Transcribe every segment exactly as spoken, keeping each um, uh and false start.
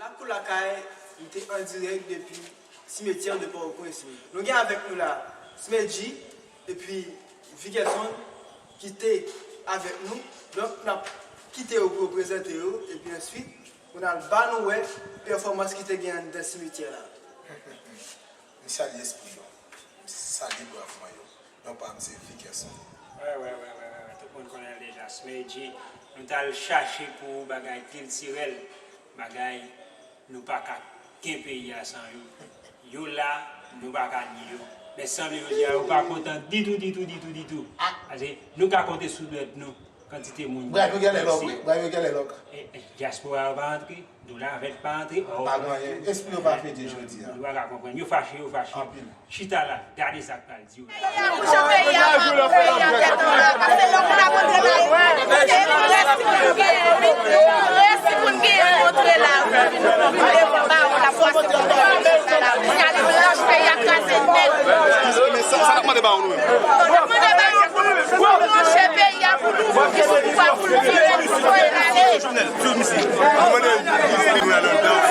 Lakou Lakay, nou te an dirèk depi simetyè de Pòtoprens. Nou gen avèk nou la Smedji epi Vikerson ki te avèk nou. Donk, n ap kite yo pou yo prezante yo, epi answit, pou n al ba nou wè pèfòmans ki te gen anndan simetyè la. M salye espri yo. M salye brav mwen yo. Non pa m se Vikerson. Wè, wè, wè, wè, wè, wè. Tout moun konnen l deja. Smedji, nou t al chache pou bagay kiltirèl, bagay nou pa ka gen peyi a san yo. Yo la, nou pa ka nye yo. Men sanble jodi a, yo pa kontan ditou, ditou, ditou, ditou. Paske nou ka konte sou dwèt nou, kantite moun. Brav yo genlè lòk, wi. Brav yo genlè lòk. E, e, dyaspora yo pa antre, dola vèt pa antre, ò. Pa gen anyen. Espri yo pa fete jodi a. Yo pa ka konprann. Yo fache, yo fache. Anpil. Chita la, gade sa k pral di w la. Pou jan peyi a, peyi a tèt anba, paske lè w konn ap antre la, se yon resi pou n genyen, wi. Yon resi pou n genyen pou antre la, wi. Devan bawon, n ap pase pou n antre la, wi. Kale blanch, peyi a kraze nèt. Sa n ap mande bawon nou menm? N ap mande bawon pou nou, pou nou lonje peyi a, pou nou ouvri pouvwa, pou nou tire, pou nou voye l ale.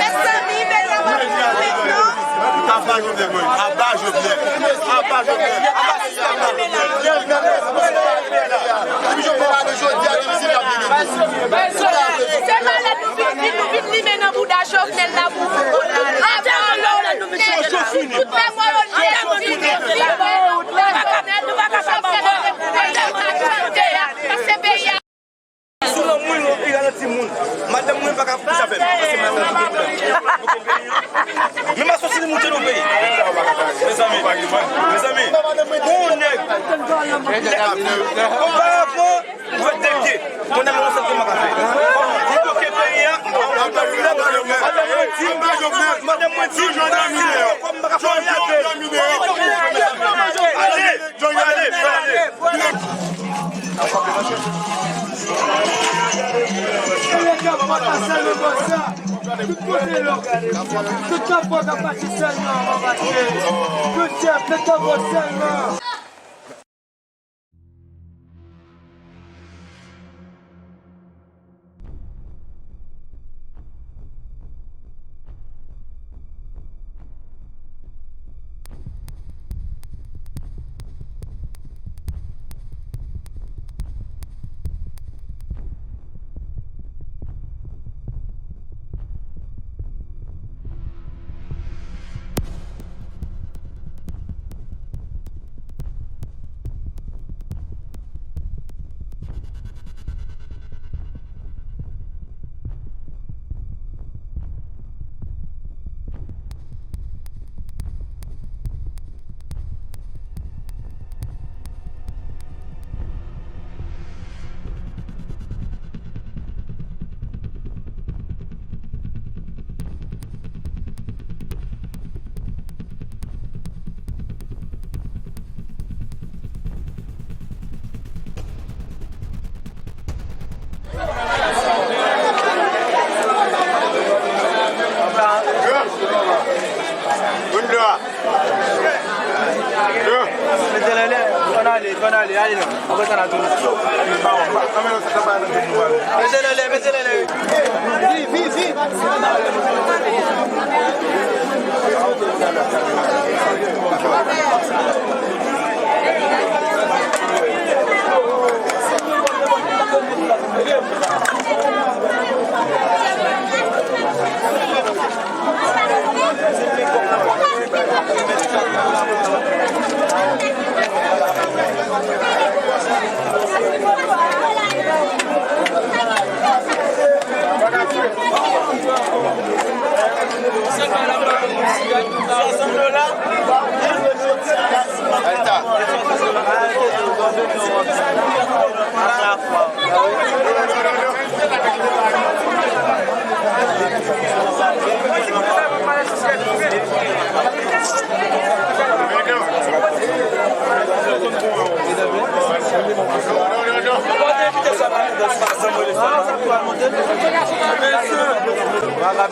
Mezanmi, peyi a pa pou nou. Aba Jovenel Moïse. Aba Jovenel. Aba Jovenel. Aba sistèm la. Depi Jovenel ale jodi a, menm si l ap vini. Se malèt nou vin, nou vin limen nan bouda Jovenel la pou, pou, pou, aba Jovenel. Tout pèp mwen yo, Jezi, Jezi, nou pa ka fè ankò. Paske peyi a Sou lanmou, nou pi ralanti moun. Madanm mwen pa ka kouche avè m. Paske madanm mwen gen pwoblèm. Menm asosye li moute nan peyi. Mezanmi, mezanmi, gon nèg, nèg, oparavan, ou fè teke. Mwen nan yon sèl kòman ka fè. Li bloke peyi a, madanm mwen di, madanm mwen di, kòm pa ka fè anyen avè l. Ale, ale, ale. Tout kote lè w gade, se tanbou k ap pase sèlman, w ap mache. Tout chèf, se tanbou sèlman. Mete lè, lè, fò n ale, fò n ale, ale non. Apre sa, n a tounen. Mete lè, lè, mete lè, lè. Vi, vi, vi.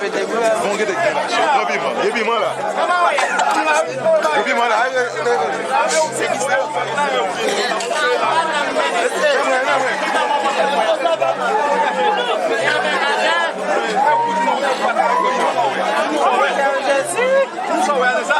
Bon, gete, gen piman, gen piman la. Gen piman la.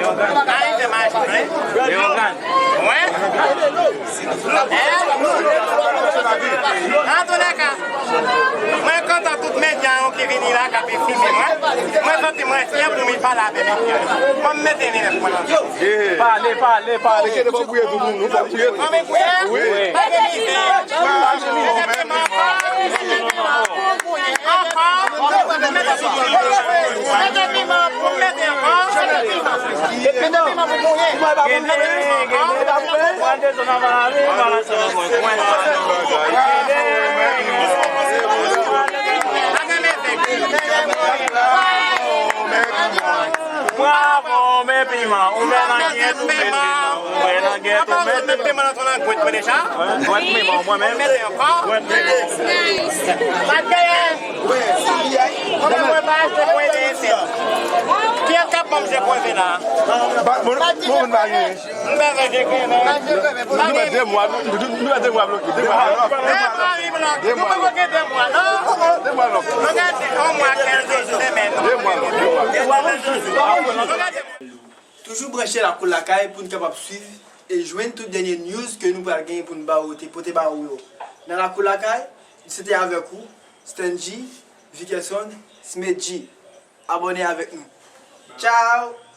Leogane. Leogane. Mwen? Antoulèka, mwen kontan tout medya yo ki vini la, k ap filme mwen. Mwen santi mwen fyè pou mwen pale avè medya yo. Mwen mete linèt mwen nan. Pale, pale, pale. Kite nou pa bouye tou, nou pa bouye tou. Mwen bouye? Wi. Pa gen mizè. Mete piman ankò. Mete piman ankò. Mete piman ankò. Mete piman ankò. Mete piman ankò. Mete piman pou bouye. Mete piman ankò. Mwen desann anvan la, wi, mwen desann anvan. Pa gen mizè. Bravo, men piman. Ou fè nan gyèt ou, men piman. Ou fè nan gyèt ou, men piman. Mete piman nan ton langwèt mwen deja. Gwèt piman, mwen menm. Mete ankò. Gwèt piman. Sa k genyen? Kòman mwen pa achte pwen de ensèt? Kiyès k ap ban m je kreve la? Ba, moun, moun, moun pa genyen. M bezwen je kreve. Nou fè de mwa, nou, nou, nou fè de mwa bloke. De mwa lòk. De mwa lòk. De mwa lòk. De mwa lòk. Nou gade yon mwa kèl de semèn. De mwa lòk. De mwa lòk. Nou gade. Toujou branche Lakou Lakay pou n kapab swiv e jwenn tout dènye news ke nou pral genyen pou n ba ou, te pote ba ou yo. Nan Lakou Lakay, se te avèk ou, Stanley, Vikerson, Smedji. Abòne avèk nou. Tchao!